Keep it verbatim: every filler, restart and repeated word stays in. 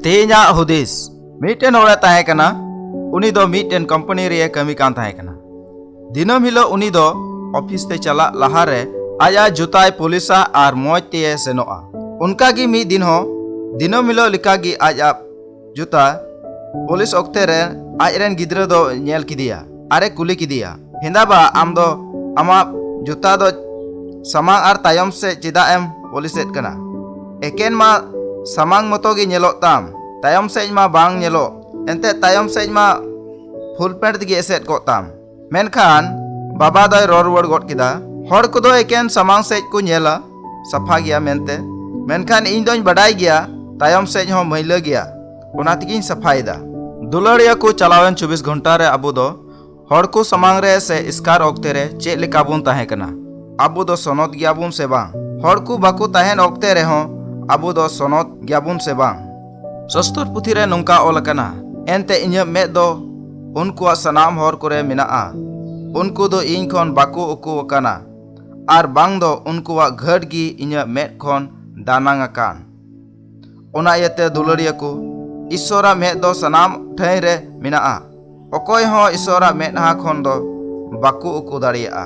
ᱛᱮᱦᱮᱧᱟᱜ ᱦᱩᱫᱤᱥ᱾ ᱢᱤᱫᱴᱮᱱ ᱦᱚᱲᱮ ᱛᱟᱦᱮᱸ ᱠᱟᱱᱟ᱾ ᱩᱱᱤ ᱫᱚ ᱢᱤᱫᱴᱮᱱ ᱠᱚᱢᱯᱟᱱᱤ ᱨᱮᱭ ᱠᱟᱹᱢᱤ ᱠᱟᱱ ᱛᱟᱦᱮᱸ ᱠᱟᱱᱟ᱾ ᱫᱤᱱᱟᱹᱢ ᱦᱤᱞᱳᱜ ᱩᱱᱤ ᱫᱚ ᱚᱯᱷᱤᱥ ᱛᱮ ᱪᱟᱞᱟᱜ ᱞᱟᱦᱟᱨᱮ ᱟᱡᱟᱜ ᱡᱩᱛᱟᱭ ᱯᱚᱞᱤᱥᱟ ᱟᱨ ᱢᱚᱡᱽ ᱛᱮᱭ ᱥᱮᱱᱚᱜᱼᱟ᱾ ᱚᱱᱠᱟᱜᱮ ᱢᱤᱫ ᱫᱤᱱ ᱦᱚᱸ ᱫᱤᱱᱟᱹᱢ ᱦᱤᱞᱳᱜ ᱞᱮᱠᱟᱜᱮ ᱟᱡᱟᱜ ᱡᱩᱛᱟ ᱯᱚᱞᱤᱥ ᱚᱠᱛᱮ ᱨᱮ ᱟᱡᱨᱮᱱ ᱜᱤᱫᱽᱨᱟᱹ ᱫᱚ ᱧᱮᱞ ᱠᱮᱫᱮᱭᱟ ᱟᱨᱮ ᱠᱩᱞᱤ ᱠᱮᱫᱮᱭᱟ, "ᱦᱮᱸᱫᱟ ᱵᱟ, ᱟᱢ ᱫᱚ ᱟᱢᱟᱜ ᱡᱩᱛᱟ ᱫᱚ ᱥᱟᱢᱟᱝ ᱟᱨ ᱛᱟᱭᱚᱢ ᱥᱮᱫ ᱪᱮᱫᱟᱜ ᱮᱢ ᱯᱚᱞᱤᱥᱮᱫ ᱠᱟᱱᱟ? ᱮᱠᱮᱱ ᱢᱟ ᱥᱟᱢᱟᱝ ᱢᱚᱛᱚ ᱜᱮ ᱧᱮᱞᱚᱜ ᱛᱟᱢ, ᱛᱟᱭᱚᱢ ᱥᱮᱫ ᱢᱟ ᱵᱟᱝ ᱧᱮᱞᱚᱜ, ᱮᱱᱛᱮᱫ ᱛᱟᱭᱚᱢ ᱥᱮᱫ ᱢᱟ ᱯᱷᱩᱞ ᱯᱮᱱᱴ ᱛᱮᱜᱮ ᱮᱥᱮᱫ ᱠᱚᱜ ᱛᱟᱢ᱾" ᱢᱮᱱᱠᱷᱟᱱ ᱵᱟᱵᱟ ᱫᱚᱭ ᱨᱚᱲ ᱨᱩᱣᱟᱹᱲ ᱜᱚᱫ ᱠᱮᱫᱟ, "ᱦᱚᱲ ᱠᱚᱫᱚ ᱮᱠᱮᱱ ᱥᱟᱢᱟᱝ ᱥᱮᱫ ᱠᱚ ᱧᱮᱞᱟ ᱥᱟᱯᱷᱟ ᱜᱮᱭᱟ ᱢᱮᱱᱛᱮ, ᱢᱮᱱᱠᱷᱟᱱ ᱤᱧ ᱫᱚᱧ ᱵᱟᱰᱟᱭ ᱜᱮᱭᱟ ᱛᱟᱭᱚᱢ ᱥᱮᱫ ᱦᱚᱸ ᱢᱟᱹᱭᱞᱟᱹ ᱜᱮᱭᱟ, ᱚᱱᱟ ᱛᱮᱜᱮᱧ ᱥᱟᱯᱷᱟᱭᱮᱫᱟ᱾" ᱫᱩᱞᱟᱹᱲᱤᱭᱟᱹ ᱠᱚ, ᱪᱟᱞᱟᱣᱮᱱ ᱪᱚᱵᱵᱤᱥ ᱜᱷᱚᱱᱴᱟ ᱨᱮ ᱟᱵᱚ ᱫᱚ ᱦᱚᱲ ᱠᱚ ᱥᱟᱢᱟᱝ ᱨᱮ ᱥᱮ ᱮᱥᱠᱟᱨ ᱚᱠᱛᱮ ᱨᱮ ᱪᱮᱫ ᱞᱮᱠᱟ ᱵᱚᱱ ᱛᱟᱦᱮᱸ ᱠᱟᱱᱟ? ᱟᱵᱚ ᱫᱚ ᱥᱚᱱᱚᱛ ᱜᱮᱭᱟᱵᱚᱱ ᱥᱮ ᱵᱟᱝ? ᱦᱚᱲ ᱠᱚ ᱵᱟᱠᱚ ᱛᱟᱦᱮᱱ ᱚᱠᱛᱮ ᱨᱮᱦᱚᱸ ᱟᱵᱚ ᱫᱚ ᱥᱚᱱᱚᱛ ᱜᱮᱭᱟᱵᱚᱱ ᱥᱮ ᱵᱟᱝ? ᱥᱚᱥᱛᱚᱨ ᱯᱩᱛᱷᱤ ᱨᱮ ᱱᱚᱝᱠᱟ ᱚᱞ ᱟᱠᱟᱱᱟ, "ᱮᱱᱛᱮ ᱤᱧᱟᱹᱜ ᱢᱮᱫ ᱫᱚ ᱩᱱᱠᱩᱣᱟᱜ ᱥᱟᱱᱟᱢ ᱦᱚᱨ ᱠᱚᱨᱮ ᱢᱮᱱᱟᱜᱼᱟ, ᱩᱱᱠᱩ ᱫᱚ ᱤᱧ ᱠᱷᱚᱱ ᱵᱟᱠᱚ ᱩᱠᱩ ᱟᱠᱟᱱᱟ, ᱟᱨ ᱵᱟᱝ ᱫᱚ ᱩᱱᱠᱩᱣᱟᱜ ᱜᱷᱟᱹᱴ ᱜᱮ ᱤᱧᱟᱹᱜ ᱢᱮᱫ ᱠᱷᱚᱱ ᱫᱟᱱᱟᱝ ᱟᱠᱟᱱ᱾" ᱚᱱᱟ ᱤᱭᱟᱹᱛᱮ ᱫᱩᱞᱟᱹᱲᱤᱭᱟᱹ ᱠᱚ, ᱤᱥᱥᱚᱨᱟᱜ ᱢᱮᱫ ᱫᱚ ᱥᱟᱱᱟᱢ ᱴᱷᱟᱹᱭ ᱨᱮ ᱢᱮᱱᱟᱜᱼᱟ᱾ ᱚᱠᱚᱭ ᱦᱚᱸ ᱤᱥᱥᱚᱨᱟᱜ ᱢᱮᱫᱦᱟ ᱠᱷᱚᱱ ᱫᱚ ᱵᱟᱠᱚ ᱩᱠᱩ ᱫᱟᱲᱮᱭᱟᱜᱼᱟ᱾